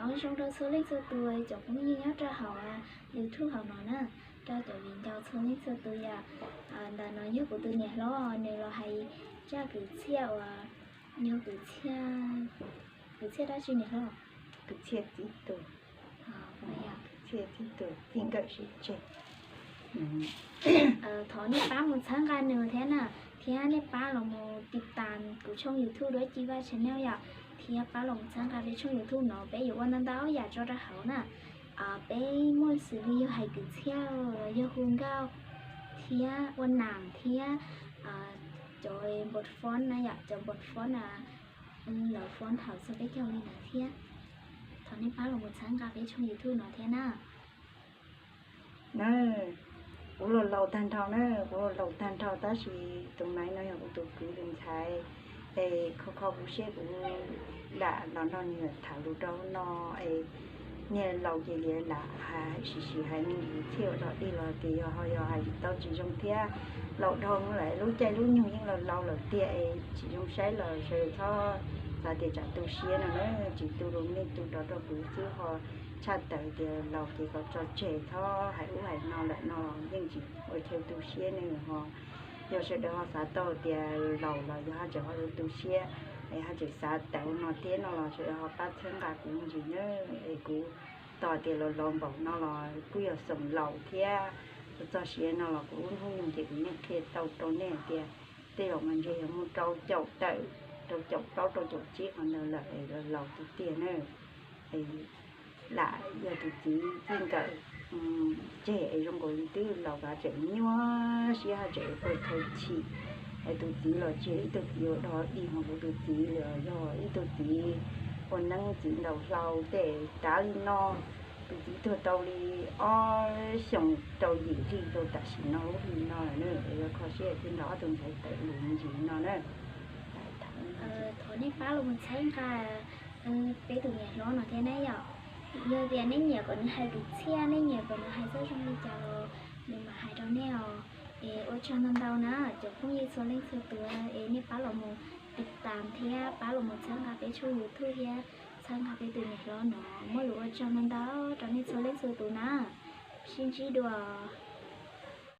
Nyob zoo rau txhua leej txhua tus cov phooj ywg nyob rau hauv YouTube hauv no na, rau cov viv ncaus txhua leej txhua tus yom. Ntawm no yog kuv tus niam hlob nws los hais zaj kwv txhiaj uas, yog kwv txhiaj, kwv txhiaj dab tsi niam hlob? Kwv txhiaj txib tus, kwv txhiaj txib tus txij nkawm sib tseg. Thov nej pab mus txhawb nqa nws thiab na, thiab nej pab los mus tiv tas kuv tshooj YouTube Duab Ci Vaj Channel yom, thiab pab los mus txhawb nqa peb tshooj YouTube no, peb yuav ua ntau ntau yam tso rau hauv na. Peb muaj xws li yog hais kwv txhiaj los yog hu nkauj thiab ua nam thiab cov npau foob na yom, cov npau foob na, lawv foob thaum txog peb caug li ntawd thiab. Thov nej pab los mus txhawb nqa peb tshooj YouTube no thiab na. Na, kuv los laus tag nrho na, kuv los laus tag nrho tab sis tus maiv no yog kuv tus kwv tus ntxhais, es kho kho kuv siab kuv lam los nrog nws tham lus rau no es niag laus ces liam lam hais sim sim hais me ntsis txhiaj ua dog dig los tias yog ho yog hais tsis tau tsis zoo thiab. Laus dhau lawm, lub caij lub nyoog yeej laus laus lawm tiag es tsis zoo saib los sawv daws txhob xav tias tsam tu siab no na, tsis tu rau nej tu rov rau kuv xwb ho. Tshaj tawm tias laus ces kom tso tseg, txhob hais ub hais no lawm no los yeej tsis ua chaw tu siab ne ho. Yog sawv daws ho xav tau tias laus los yog ho tseem ho tu siab es ho tseem xav tawm no thiab no los sawv daws ho pab txhawb nqa kuv me ntsis na. Es kuv tos tias los laus npaum no los kuj yog xoom laus thiab, txog siav no los kuv lub hnub nyoog ces kuv yeej qhia tau rau nej tias tej zaum mas ntshe yog muaj rau caum tawm, rau caum plaub rau caum tsib qhov ntawd lawm es los laus tiag tiag na. Lam yog tus txiv txij nkawm tseg es zoo nkaus li twb laus kav tseem nyuaj siab haj tseem ua chaw chim. Es tus txiv los tsis yog ib tug txiv ua dog dig ho kuv tus txiv los yog ib tug txiv ua neeb txiv ntaus hlau tej tav li no. Tus txiv tuag tau li ob xyoos rau yim hli rau tam sim no lub hli no lawm na, es yuav kho siab thiab nrog ob tug ntxhais tawm lus me ntsis no na. Thov nej pab los mus txhawb nqa peb tus niam hlob no thiab na yom. Yog tias nej nyiam kom nws hais kwv txhiaj, nej nyiam kom nws hais txoj zoo li cas los nws mam hais rau nej os. Es ua tsaug ntau ntau na cov phooj ywg txhua leej txhua tus, es nej pab los mus tiv tas thiab pab los mus txhawb nqa peb tshooj YouTube thiab txhawb nqa peb tus niam hlob no, muaj lus ua tsaug ntau ntau rau nej txhua leej txhua tus na. Sib ntsib dua.